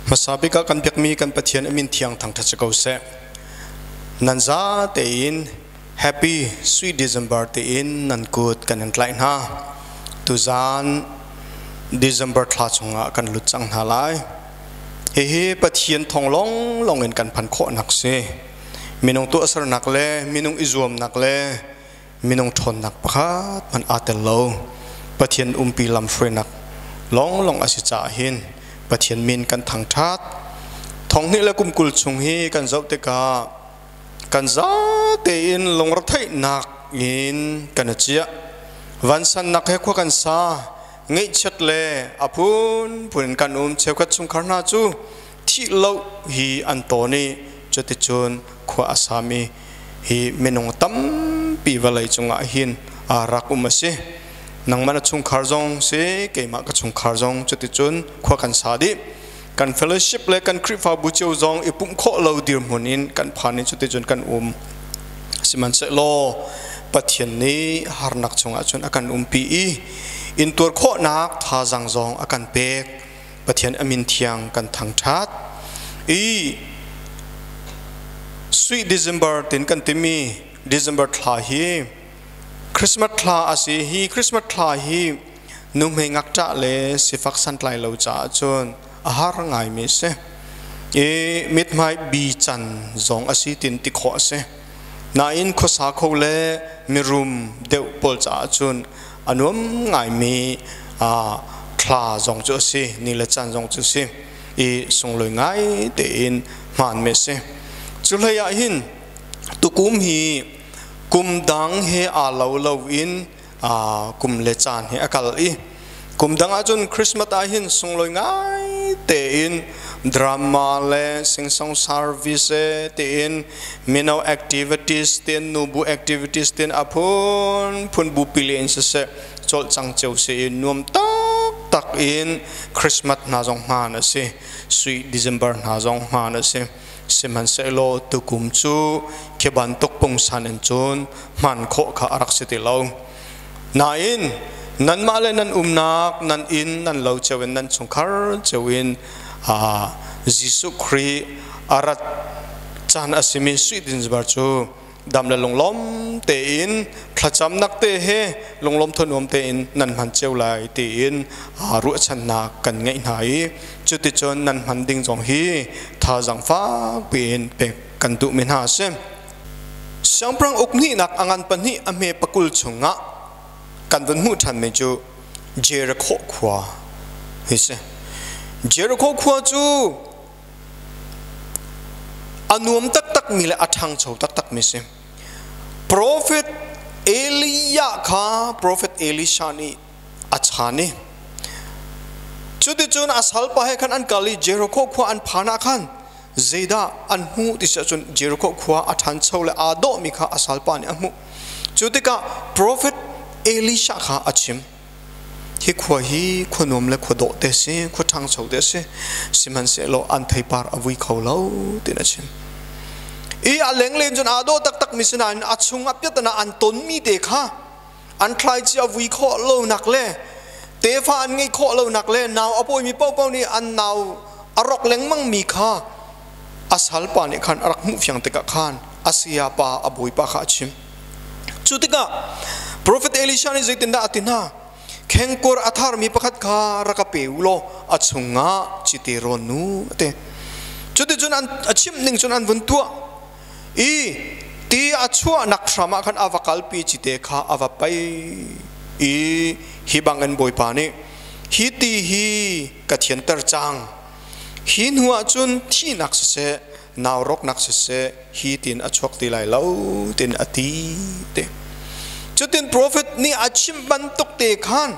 Hmasa bik ah kan biakmi kan Pathian a min thiang thangṭhat si ko seh. Nan za tein Happy Sweet December tiin nan kut kan in tlaih hna. Tuzaan December thla chungah kan lut cang hna lai. Hihi Pathian thawng lawnglawng in kan phan khawhnak si. Minung tuahsernak le minung i zuamnak le minung ṭhawnnak pakhat hmanh aa tel lo. Pathian umpi lamhruainak lawnglawng a si caah hin Pathian min kan thangṭhat. Thonghnih le kum 20 chung hi kan zoh tikah kan zatein lungretheihnak in kan i ciah. Vansannak he khua kan sa, ngeihchiat le a phunphun in kan um. Cheukhat chungkhar hna cu thih lo hi an tawn i cuticun khua a sami hi minung tampi vawlei cungah hin rak um a si. Nangmah na chungkhar zong si, keimah ka chungkhar zong cuticun khua kan sa dih. Kan fellowship le kan Khrihfabu cio zong i pumh khawh lo dirhmun in kan phan i cuticun kan um. Sihmanhsehlaw Pathian nih harnak chungah cun a kan umpi i intuar khawhnak thazaang zong a kan pek. Pathian a min thiang kan thangṭhat. I Sweet December tin kan timi December thla hi Christmas thla a si. Hi Christmas thla hi nuhmei ngakṭah le sifak santlai lo caah cun a har ngaimi a si. I mithmai bi can zong a si tin ti khawh a si. Nain khuasa kho le mirum deuh pawl caah cun a nuam ngaimi thla zong cu a si, ni le caan zong cu a si. I sunglawi ngai tein hmaanmi a si. Cu hlei ah hin tukum hi kum dang he aa lo lo in kum le caan hi a kal i kum dang ahcun Christmas ah hin sunglawi ngai tein drama le sing-song service tein mino activities tein nubu activities tein a phunphun bupi le in siseh cawlcang cio si i nuam taktak in Christmas hna zong hmaan a si, Sweet December hna zong hmaan a si. Sihmanhsehlaw tukum cu khi bantuk pungsan in cun hman khawh kha a rak si ti lo. Nain nanmah le nan umnak, nan inn, nan lo cio in, nan chungkhar cio in Jesuh Khrih a rat caan a simi sui dinzbar cu dam le lunglawm tein thlacamnak te he lunglawm thanuam tein nan hman cio lai tiin ruahchannak kan ngeih hna i cuticun nan hman ding zong hi thazaang fak piin pek kan duhmi hna a si. Siangpahrang uk hnihnak a ngan pahnih a hme pakul chungah kan vun hmuh ṭhanmi cu Jericho khua hi si. Jericho khua cu A nuam taktakmi le a ṭhangcho taktakmi si. Profet Elijah kha Profet Elisha nih a chan i cuticun a salpa he khan an kal i Jericho khua an phan ah khan zeidah an hmuh ti si ahcun Jericho khua a ṭhancho le aa dawhmi kha a salpa nih a hmuh. Cu tikah Profet Elisha kha a chim. Hi khua hi khua nuam le khua dawh te si, khua ṭhangcho te si. Sihmanhsehlaw an theipar a vui kho lo tiin a chim. I a lengleng cun aa dawh taktak mi sinain a chung ah piatana an tonmi te kha an thlaici a vui khawh lonak le tefa an ngeih khawh lonak le nau a pawimi paohpaoh nih an nau a rok lengmang mi kha a salpa nih khan a rak hmuh fiang tikah khan a sayapa a bawipa kha a chim. Cu tikah Profet Elisha nih zeitindah a ti hna? Khengkawr a tharmi pakhat kha rak ka pe u law a chungah cite rawn u a ti. Cuticun an a chimh ning cun an vun tuah i ti a chuahnak hram ah khan a va kalpi cite kha a va pei i hi bangin Bawipa nih hi ti hi ka thianter cang hi hnuah cun thihnak siseh nau rawknak siseh hi tin a chuak ti lai lo tin a ti te. Cutin profet nih a chim bantuk te khan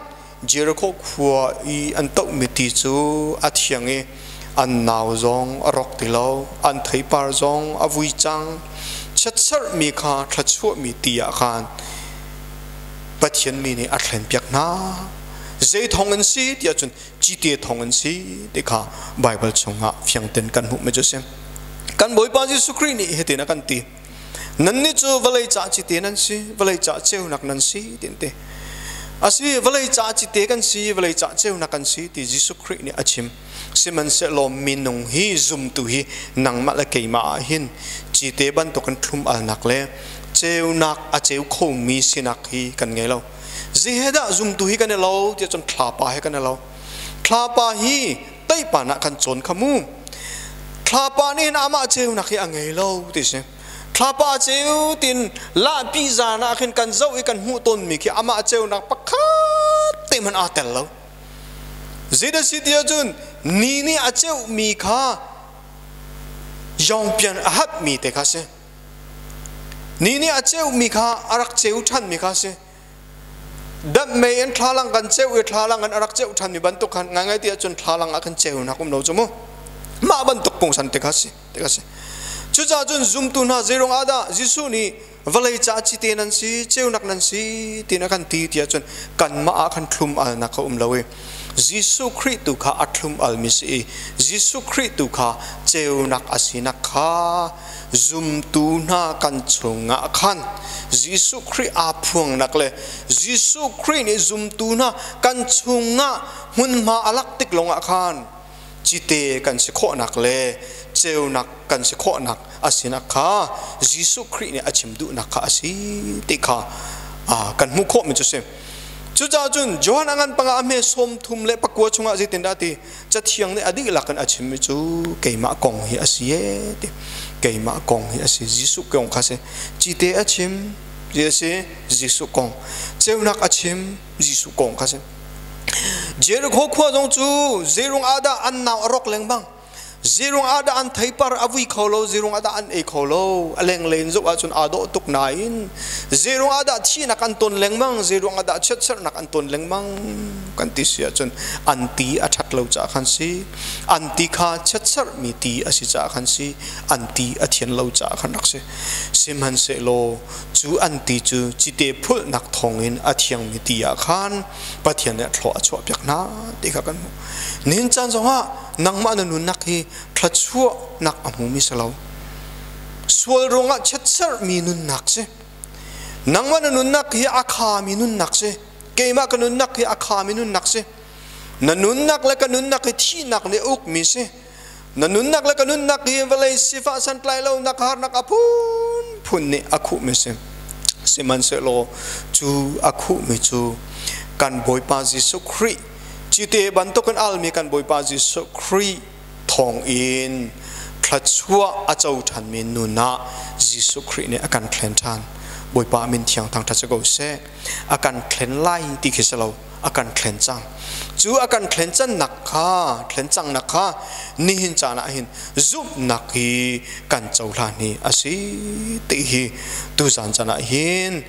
Jericho khua i an tohmi ti cu a thiang i an nau zong a rawk ti lo, an theipar zong a vui cang. Chiatserhmi kha thluachuahmi ti ah khan Pathian mi nih a thlenpiak hna. Zei thawng in si tiah cun cite thawng in si ti kha Baibal chungah fiangten kan hmuhmi cu a si. Kan Bawipa Jesuh Khrih nih hitin a kan ti. Nannih cu vawlei ca cite nan si, vawlei ca ceunak nan si, ti an ti. Asi vawlei ca cite kan si, vawlei ca ceunak kan si ti Jesuh Khrih nih a chim. Sihmanhsehlaw minung hi zumtu hi nangmah le keimah ah hin cite bantukin thlum alnak le ceunak a ceu khomi sinak hi kan ngei lo. Zehe dah zumtu hi kan i lo tiah cun thlapa he kan i lo. Thlapa hi teipan ah kan cawn kha mu. Thlapa nih hin amah ceunak hi a ngei lo ti si. Thlapa ceu tin lahpi zan ah khin kan zoh i kan hmuh tawnmi khi amah ceunak pakhat te hmanh aa tel lo. Zeidah si ti ahcun ni nih a ceumi kha yawngpian a hatmi te kha si. Ni nih a ceumi kha a rak ceu ṭhanmi kha si. Damh mei in thlalang kan ceu i thlalang in a rak ceu ṭhanmi bantuk khan ngaingai ti ahcun thlalang ah khan ceunak um lo cu mu. Mah bantuk pungsan te kha si. Te kha si. Cucaah cun zumtu hna zeiruang ah dah Jesuh nih vawlei ca cite nan si, ceunak nan si tiin a kan ti tiah cun kanmah ah khan thlum alnak kha um lo i Jesuh Khrih tu kha a thlum almi si i Jesuh Khrih tu kha ceunak a sinak kha zumtu hna kan chungah khan Jesuh Khrih aa phuangnak le Jesuh Khrih nih zumtu hna kan chungah hmunhma a lak tik lawngah khan cite kan si khawhnak le ceunak kan si khawhnak a sinak kha Jesuh Khrih nih a chim duhnak kha a si ti kha kan hmuh khawhmi cu si. Cucaah cun Johan a ngan panga a hme 34 chungah zeitindah ti Cathiang nih a dihlak in a chimmi cu keimah kong hi a si e ti. Keimah kong hi a si. Jesuh kong kha si. Cite a chim, ti a si Jesuh kong. Ceunak a chim, Jesuh kong kha si. Jericho khua zong cu zeirung ah dah an nau a rawk lengmang. Zirung ah dah an theipar a vui kho lo, zirung ah dah an ei kho lo. A lenglei in zoh ahcun aa dawh tuk nain zirung ah dah thihnak an ton lengmang, zirung ah dah chiatserhnak an ton lengmang kan ti si ahcun an ti a ṭhat lo caah khan si. An ti kha chiatserhmi ti a si caah khan si. An ti a thian lo caah khan rak si. Sihmanhsehlaw cu an ti cu cite phulhnak thawngin a thiangmi ti ah khan Pathian nih a thlawh a chuahpiak hna ti kha kan hmuh. Nihin caan zongah nangmah na nunnak hi thluachuahnak a hmumi si lo. Sual ruangah chiatserhmi nunnak si. Nangmah na nunnak hi a khami nunnak si. Keimah ka nunnak hi a khami nunnak si. Na nunnak le ka nunnak hi thihnak nih a ukmi si. Na nunnak le ka nunnak hi vawlei sifah santlai lonak harnak a phunphun nih a khuhmi si. Sihmanhsehlaw cu a khuhmi cu kan Bawipa Jesuh Khrih cite bantukin almi kan Bawipa Jesuh Khrih thawngin thluachuah a co ṭhanmi nun ah Jesuh Khrih nih a kan thlen ṭhan. Bawipa min thiang thangṭhat si ko seh. A kan thlen lai ti khi si lo. A kan thlen cang. Cu a kan thlen cannak kha, thlen cangnak kha nihin caan ah hin zumhnak hi kan cohlan hi a si ti hi tuzan caan ah hin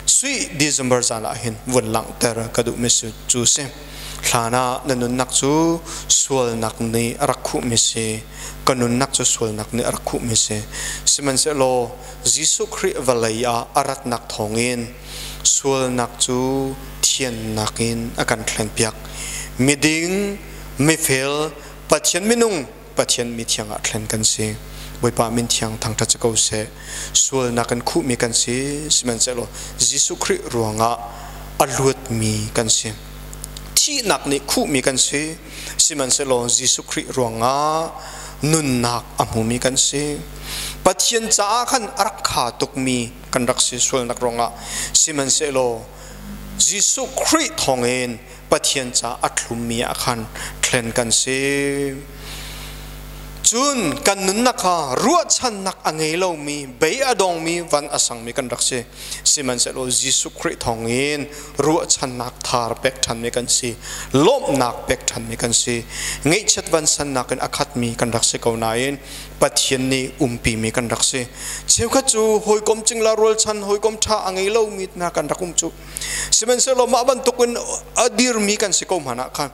sui December zan ah hin vun langhter ka duhmi cu si. Hlan ah na nunnak cu sualnak nih a rak khuhmi si. Ka nunnak cu sualnak nih a rak khuhmi si. Sihmanhsehlaw Jesuh Khrih vawlei ah a ratnak thawngin sualnak cu thiannak in a kan thlenpiak. Miding, mifel, Pathian minung, Pathian mithiang ah thlen kan si. Bawipa min thiang thangṭhat si ko seh. Sualnak kan khuhmi kan si, sihmanhsehlaw Jesuh Khrih ruangah a luatmi kan si. Thihnak nih khuhmi kan si, sihmanhsehlaw Jesuh Khrih ruangah nunnak a hmumi kan si. Pathian caah khan a rak kha tukmi kan rak si sualnak ruangah sihmanhsehlaw Jesuh Khrih thawngin Pathian ca a thlummi ah khan thlen kan si. Cun kan nunnak kha ruahchannak a ngei lomi, bei a dongmi, van a sangmi kan rak si. Sihmanhsehlaw Jesuh Khrih thawngin ruahchannak thar pek ṭhanmi kan si, lawmhnak pek ṭhanmi kan si. Ngaihchiat vansannak in a khatmi kan rak si ko nain Pathian nih umpimi kan rak si. Cheukhat cu hawikom cingla rualchan, hawikom ṭha a ngei lomi hna kan rak um cu. Sihmanhsehlaw mah bantukin a dirmi kan si ko hmanh ah khan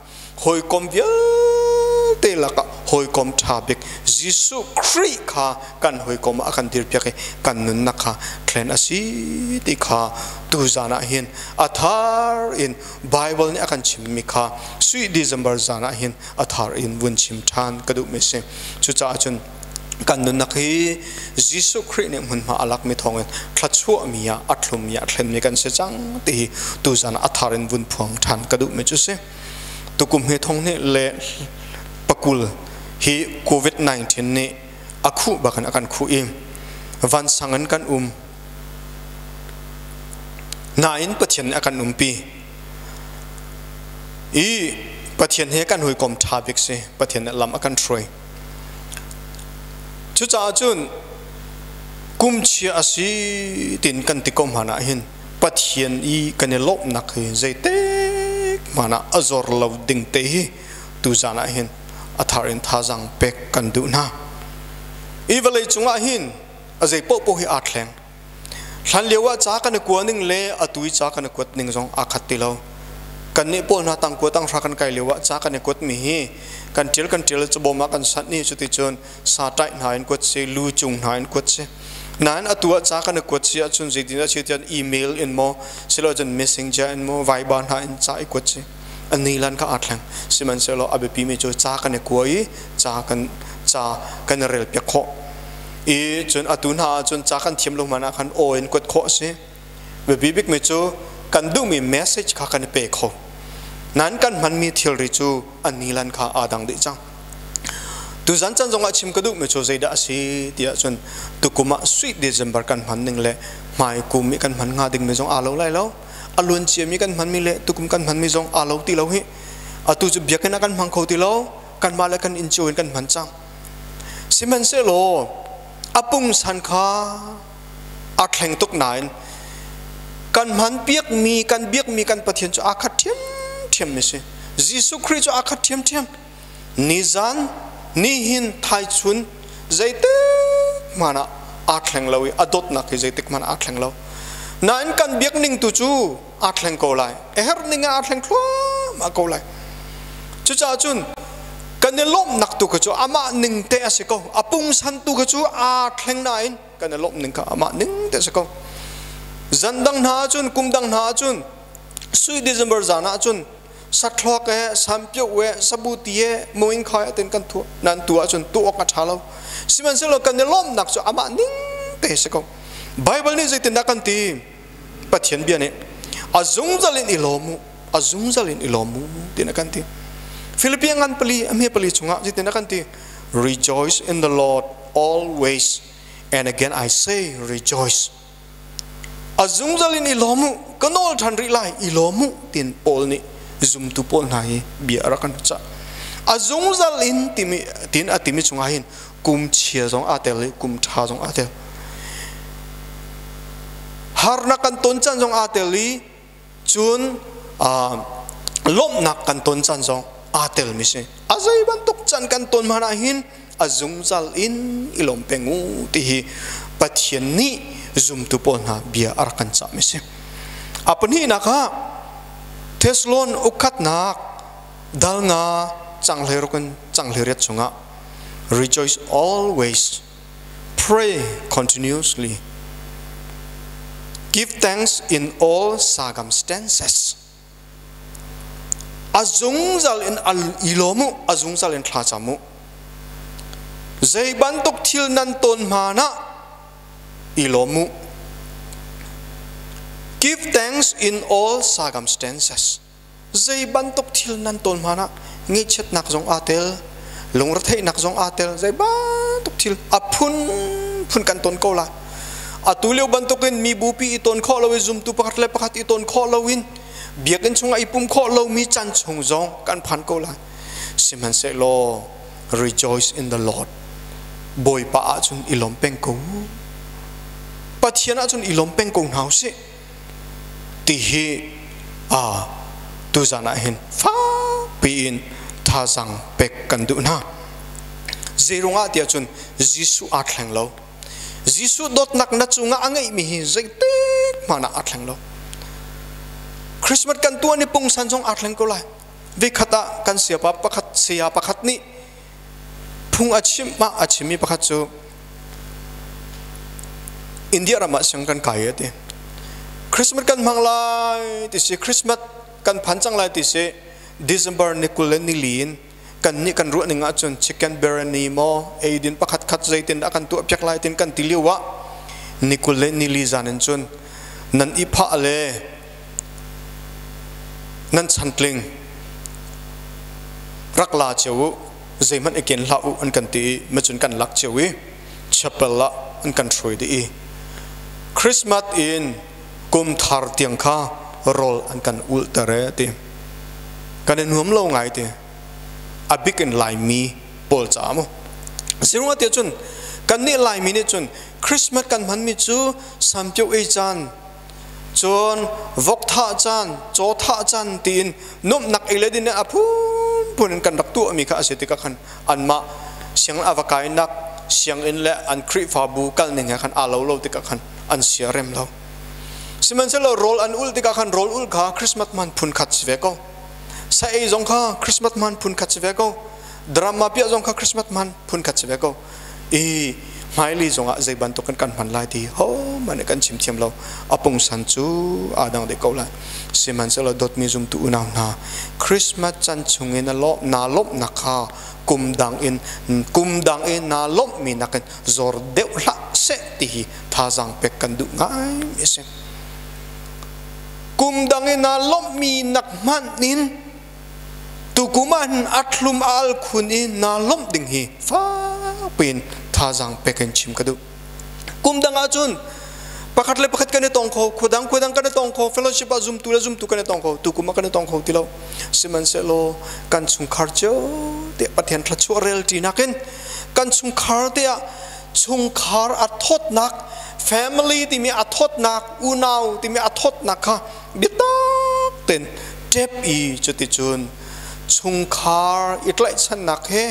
hawikom vialte lakah hawikom ṭha bik Jesuh Khrih kha kan hawikom ah a kan dirpiak i kan nunnak kha thlen a si ti kha tuzan ah hin a thar in Bible nih a kan chimmi kha sui December zan ah hin a thar in vun chim ṭhan ka duhmi si. Cucaah cun Kan nunnak hi Jesuh Khrih nih hmunhma a lakmi thawngin thluachuahmi ah a thlummi ah thlenmi kan si cang ti hi tuzan ah a thar in vun phuang ṭhan ka duhmi cu si. Tukum hi thong hnih le pakul hi COVID-19 nih a khuh bakin a kan khuh i vansang in kan um. Nain Pathian nih a kan umpi. I Pathian he kan hawikom ṭha bik si. Pathian nih lam a kan hruai. Cucaah cun kum chia a si tin kan ti ko hmanh ah hin Pathian i kan i lawmhnak hi zeitik hmanh ah a zor lo ding te hi tuzan ah hin a thar in thazaang pek kan duh hna. I vawlei cungah hin a zei paohpaoh hi aa thleng. Hlan lio ah ca kan i kua ning le atu i ca kan i kuat ning zong aa khat ti lo. Kannih pawl hna tangkua tanghra kan kai lio ah ca kan i kuat mi hi kan ṭial kan ṭial cabawm ah kan sanh i cuticun sa ṭaih hna in kuat si, lu cung hna in kuat si. Nain atu ah ca kan i kuat si ahcun zeitin ah si tiah email in maw silocun messenger in maw Viber hna in ca i kuat si. A nilan kha aa thleng. Sihmanhsehlaw a biapi mi cu ca kan i kua i ca kan ca kan i rel piak khawh. I cun atu hna ahcun ca kan thiam lo hmanh ah khan aw in kuat khawh a si. Biapi bikmi cu kan duhmi message kha kan i pe kho. Nain kan hmanmi thilri cu a nilan kha aa dang dih cang. Tuzan chan zongah chim ka duhmi cu zeidah a si ti ahcun tukum ah sweet December kan hman ning le hmai kum i kan hman hnga dingmi zong aa lo lai lo. A luan ciami kan hmanmi le tukum kan hmanmi zong aa lo ti lo hi. Atu cu biakinn ah kan hmang kho ti lo. Kanmah le kan inn cio in kan hman cang. Sihmanhsehlaw a pungsan kha a thleng tuk nain kan hman piakmi kan biakmi kan Pathian cu aa khat ṭhiamṭhiam mi si. Jesuh Khrih cu aa khat ṭhiamṭhiam. Nizan, nihin, thaichun zeitik hmanh ah aa thleng lo i a dawtnak hi zeitik hmanh ah aa thleng lo. Nain kan biak ning tu cu aa thleng ko lai. A herh ning ah aa thleng thluahmah ko lai. Cucaah cun kan i lawmhnak tu kha cu amah ning te a si ko. A pungsan tu kha cu aa thleng nain kan i lawmh ning kha amah ning te a si ko. Zan dang hna ahcun, kum dang hna ahcun, sui December zan ahcun sathluak e, sampio e, sabuti e, muing khai atin kan thuah. Nan tu ahcun tu awk a ṭha lo. Sihmanhsehlaw kan i lawmhnak cu amah ning te a si ko. Bible nih zeitindah kan ti? Pathian bia nih a zungzal in i lawm u a zungzal in i lawm u tiin a kan ti. Philippian ngan pali a hme pali chungah zeitin a kan ti? Rejoice in the Lord always and again I say rejoice. A zungzal in i lawm u ka nawl ṭhan rih lai i lawm u tiin Paul nih zumtu pawl hna hi bia a rak kan cah. A zungzal in timi tiin a timi chungah hin kum chia zong aa tel i kum ṭha zong aa tel. Harnak kan ton caan zong aa tel i cun lawmhnak kan ton caan zong aa telmi si. A zei bantuk caan kan ton hmanh ah hin a zungzal in i lawm peng u ti hi Pathian nih zumtu pawl hna bia a rak kan cahmi si. A pahnihnak ah Thessalon ukhatnak dal nga changhleiruk in changhleiriat chungah rejoice always pray continuously give thanks in all circumstances a zungzal in i lawm u a zungzal in thla cam u zei bantuk thil nan ton hmanh ah i lawm u give thanks in all circumstances Zei bantuk thil nan tawn hmanh ah ngaihchiatnak zong aa tel, lungretheihnak zong aa tel, zei bantuk thil a phunphun kan ton ko lai. Atu lio bantukin mi bupi i ton khawh lo i zumtu pakhat le pakhat i ton khawh loin biakinn chungah i pum khawh lomi caan chung zong kan phan ko lai. Sihmanhsehlaw rejoice in the Lord. Bawipa ahcun i lawm peng ko. Pathian ahcun i lawm peng ko hna usih. Ti hi a tuzan ah hin fakpi in thazaang pek kan duh hna. Zeirungah tiah cun Jesuh aa thleng lo. Jesuh dawtnak na cungah a ngeihmi hi zeitik hmanh ah aa thleng lo. Christmas kan tuah ni pungsan zong aa thleng ko lai. Vikhat ah kan siapa pakhat saya pakhat nih phung a chim mah a chimmi pakhat cu India ram ah siang kan kai a ti. Christmas kan hmang lai ti si, Christmas kan phan cang lai ti si, December ni 24 in Kan nih kan ruah ning ahcun chicken biryani maw eidin pakhat khat zeitin dah kan tuah piak lai tin kan ti lio ah ni 24 zan in cun nan i phah le nan chantling rak la cio u, zeihmanh i ken hlah u an kan ti i macun kan lak cio i chapel ah an kan hruai dih i Christmas in kum thar tiang kha rawl an kan ulhter e ti. Kan i nuam lo ngai ti. A bik in Laimi pawl caah mu. Sirunga te cun kan nih Laimi nih cun Christmas kan hmanmi cu sampio ei caan, cun vok thah caan, caw thah caan tiin nuamhnak ei le din a phunphun in kan rak tuahmi kha a si tikah khan anmah sianginn a va kainak sianginn le an Khrihfabu kal ning he khan aa lo lo tikah khan an sia rem lo. Sihmanhsehlaw rawl an ulh tikah khan rawl ulh kha Christmas man phun khat si ve ko. Sa ei zong kha Christmas man phun khat si ve ko. Drama piah zong kha Christmas man phun khat si ve ko. I hmailei zongah zei bantuk kan kan hman lai ti ho man kan chim thiam lo. A pungsan cu aa dang deh ko lai. Sihmanhsehlaw dawtmi zumtu unau hna, Christmas chan chung in na lawmhnak kha kum dang in kum dang in naa lawmhmi nakin zor deuh hlah seh ti hi thazaang pek kan duh ngai mi a si. Kum dang in naa lawmhmi nak hmanh in tukum ah hin a thlum a al khun i naa lawmh ding hi fak piin thazaang pek in chim ka duh. Kum dang ahcun pakhat le pakhat kan i tong kho, khuadang khuadang kan i tong kho, fellowship ah zumtu le zumtu kan i tong kho, tukum ah kan i tong kho ti lo. Sihmanhsehlaw kan chungkhar cio te Pathian thluachuah rel ṭi nakin kan chungkhar te ah chungkhar a thawtnak, family timi a thawtnak, unau timi a thawtnak kha biatak tein ṭep i cuticun chungkhar i tlaihchannak he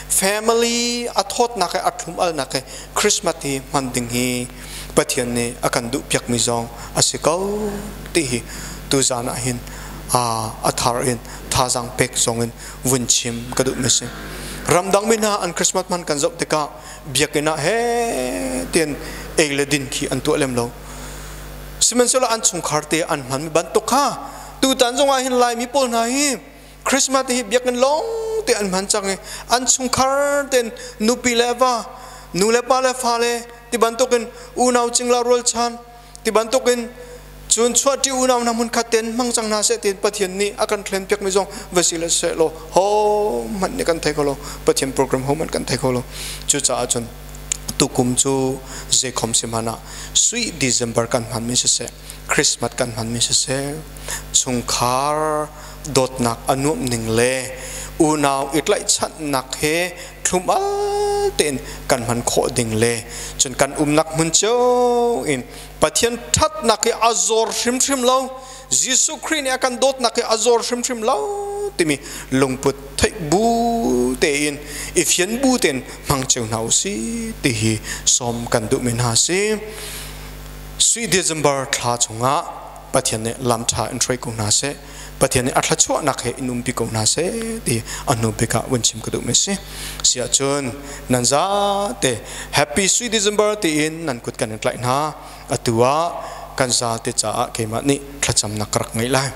family a thawtnak he a thlum alnak he Christmas hi hman ding hi Pathian nih a kan duhpiakmi zong a si ko ti hi tuzan ah hin a thar in thazaang pek zong in vun chim ka duh mi si. Ramdang mi hna an Christmas hman kan zoh tikah biakinn ah he tian ei le din khi an tuah lem lo. Sihmanhsehlaw an chungkhar te an hman mi bantuk kha tutan zong ah hin Laimi pawl hna hi Christmas hi biakinn lawng te an hman cang i an chungkhar ten nupi le va, nu le pa le fa le ti bantukin unau cingla rualchan ti bantukin cun chuahṭi unau hna hmun khat ten hmang cang hna seh tiin Pathian nih a kan thlen piakmi zong va si le seh law ho hmanh nih kan thei kho lo. Pathian program ho hmanh kan thei kho lo. Cucaah cun tukum cu zeikhom si hmanh ah sui December kan hmanmi siseh, Christmas kan hmanmi siseh, chungkhar dawtnak a nuamh ning le unau i tlaihchanhnak he thlum al tein kan hman khawh ding le cun kan umnak hmun cio in Pathian ṭhatnak hi a zor hrimhrim lo, Jesuh Khrih nih a kan dawtnak hi a zor hrimhrim lo timi lungput theih bu tein i fian bu tein hmang cio hna u si ti hi sawm kan duhmi hna si. Sui December thla chungah Pathian nih lam ṭha in hruai ko hna seh. Pathian nih a thluachuahnak he in umpi ko hna seh ti a hnu bik ah vun chim ka duhmi si. Si ahcun nan zate Happy Sweet December tiin nan kut kan in tlaih hna. Atu ah kan zate caah keimah nih thlacamnak ka rak ngeih lai.